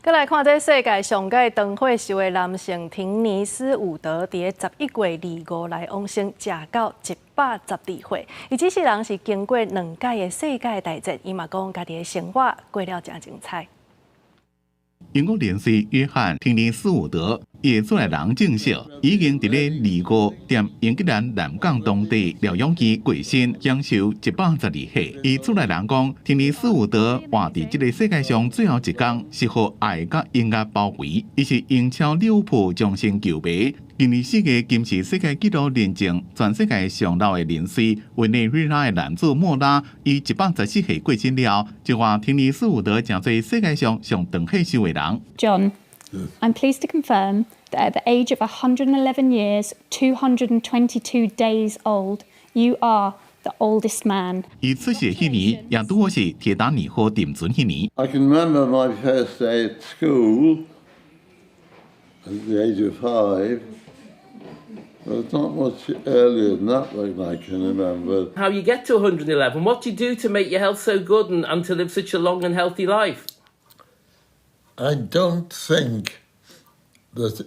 閣來看這世界上蓋長歲壽的男性庭尼斯伍德，佇11月25來往生，食到112歲。伊這世人是經過兩擺的世界大戰，伊嘛講家己的生活過了誠精彩。英國人士約翰·庭尼斯伍德，伊的厝內人證實，已經佇咧二五踮英格蘭南港當地療養院過身，享壽112歲。伊厝內人講，庭尼斯伍德活佇這个世界上最後一工，是予愛佮音樂包圍。伊是英超利物浦終身球迷。今年4月金氏世界紀錄認證，全世界上老的人士委內瑞拉的男子莫拉，以114歲過身了，就話庭尼斯伍德成做世界上上長歲壽的人。 John, I'm pleased to confirm that at the age of 111 years, 222 days old, you are the oldest man. 伊出世彼年，也拄好是鐵達尼號沉船彼年。 I can remember my first day at school at the age of 5. But not much earlier than that that I can remember. How you get to 111? What do you do to make your health so good and to live such a long and healthy life? I don't think that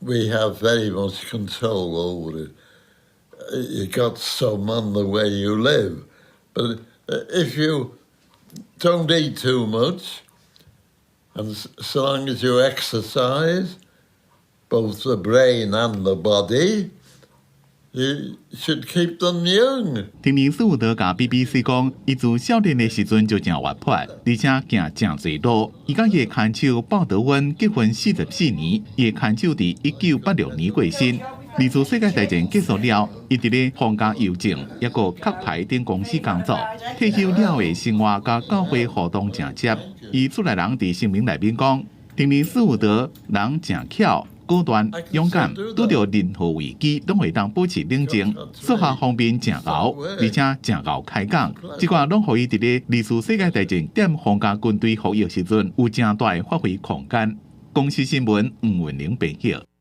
we have very much control over it. You got some on the way you live, but if you don't eat too much, and so long as you exercise, both the brain and the body, you should keep them young. 庭尼斯伍德共 BBC 講，伊自少年的時陣就誠活潑，而且行誠濟路。伊佮伊的牽手鮑德溫結婚44年，伊的牽手佇1986年過身。二次世界大戰結束了，伊佇咧皇家郵政抑閣殼牌等公司工作。退休了的生活佮教會活動誠濟。伊厝內人佇聲明內面講，庭尼斯伍德人誠巧，果斷、勇敢，拄著任何危機攏會當保持冷靜，數學方面誠𠢕，而且誠𠢕開講。這寡攏予伊佇咧二次世界大戰踮皇家軍隊服役時陣有誠大的發揮空間。公視新聞黃雲玲編譯。